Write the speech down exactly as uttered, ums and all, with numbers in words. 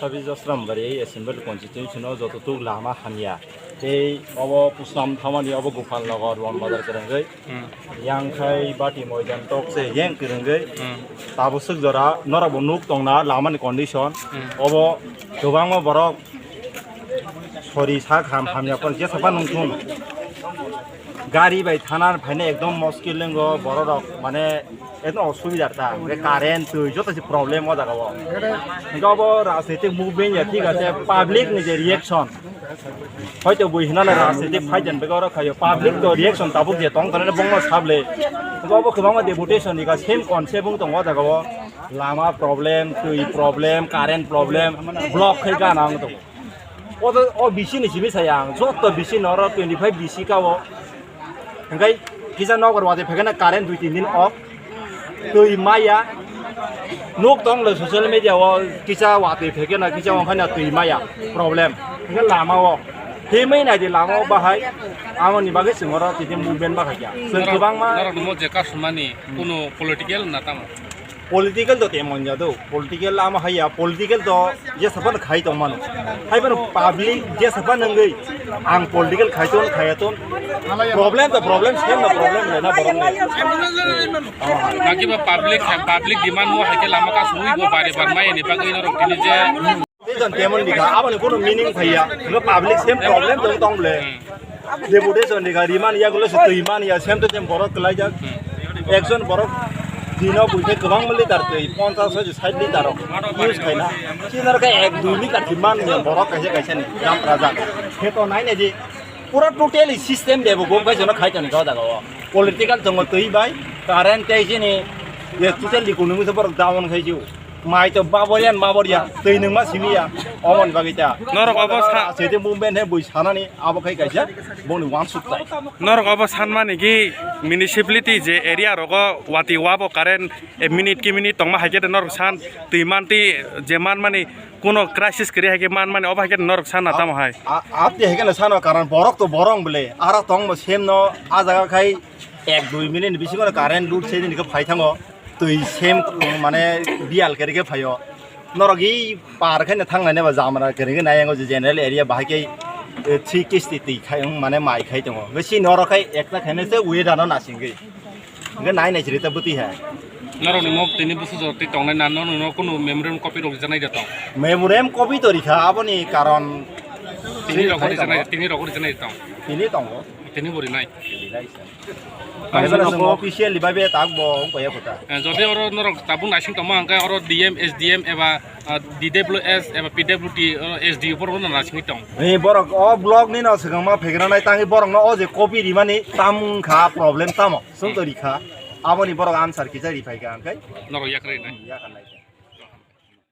Sabi Jasrambari Assembly Constituency no joto tuk lama hamya. Tei obo Puslam Thamani obo Gopal Nagar Ruan Bazar kwrwngwi. Hmm. Yang khai Bati Moidan tok se yang kwrwngwi. Hmm. Tabuk swk jora norok bo nuk tongna lama ni condition. Hmm. Obo kwbangma borok sori sak ham hamya pon jesa pa nung thung. Gari bai thana phaina ekdom moskil lengo borok rok mane Eto osubidar ta, hwnkhe current, twi, joto se problem o jaga o. Hwnkhe obo rajnitik movement ya, thik ase, public ni je reaction. Hoito bui hinale rajnitik fight jan bego oro khayo, public to reaction tabuk je tong tong bongno sable. Hwnkhe obo kwbangma deputation ni ga same concept wng tongo o jaga o. Lama problem, twi problem, current problem, block khai gana wng tongo. O to, o bisi ni simi saya ang, joto bisi noro twenty five bisi ka o. Hingkai kisa nokbar wadi phekena current dui tin din off. Twi maya. Nuk tong le social media o kisa wadi phekena kisa ongkhaina twi maya. Problem. Hingke lama o. Himai nai di lama o bahai. Amo ni bagwi singoro titi movement bahai ya. Sing kwbangma. Norok mo je kasumani kuno political na tamo. Political to temo ya do, political ama haya, political to jesa phano khai tong mano. Hai phano public jesa phano wngwi ang political khai ton, khaya ton. Problem to problem, same no problem le na borok ni. Naki ba public, public demand mo hai ke lama ka sui bo bare bar mai ni bagwi norok tini je. Season temon dikha, aboni kuno meaning phaiya. Hwnkhe public same problem jodi tong bole. Deputation dikha, riman ya gulo se twi man ya, same to same borok kwlaijak. Ekjon borok dino buikhe kwbangma litar twi, ponchash hoy sait litar rok use khaina. Chinar khe ek dui litar twi man ya borok kaisa kaisa ni jam raja. Khe to nai nai di. Pura totally system debo bo kaisa no khai toni kha jaga o. Political tongo twi bai, current tei sini, ye totally kuno misa borok down khai ju. Mai to baboria, baboria, twi nungma simiya, omon bagwi ta. Norok obo sa- Sete movement he bui sanani, abo khai kaisa, boni wansuk tai. Norok obo sanmani ki municipality je area rogo wati wabo current, e minute ki minute tongma hai khe norok san, twi manti je manmani kuno crisis kri hai khe manmani obo hai khe norok sana tamo hai. A-, ati hai khe sano karon borok to borong bole, ara tongmo sem no, a jaga khai ek dui minute bisingo current lut se din khe phai thango. Twi sem, mane, biyal kere khe phaio. Norok i par khe thang nai ba jamra kere khe nai ango je general area bahai khe, eh, three kisti twi khai, mane, mai khai tongo. Be si norok khai ekta khaine se weather no nasingwi. Hwnkhe nai nai chiri ta bwtwi hai. Norok ni mok tini busu jor twi tongnai na, norok no kunu memorandum copy rok rijaknai da tong? Memorandum copy to rikha, aboni karon tini rok rijaknai, tini rok rijaknai da tong? Tini tongo. Tini bo rinai. Rinai sa. Tamo Kaisa no song officially bai be tak bo wng paya kota. Eh, jodi oro norok tabuk naising tongma hwnkhe oro D M, S D M eba, ah, D W S eba P W D, oro S D O borok no naisingwi tong. Ni borok o block ni no swkang ma phegra nai tangwi borok no o je copy rimani tam wngkha problem tamo. Song to rikha. Aboni borok answer kisa riphai kha hwnkhe. Norok yakrai nai. Yakarnai.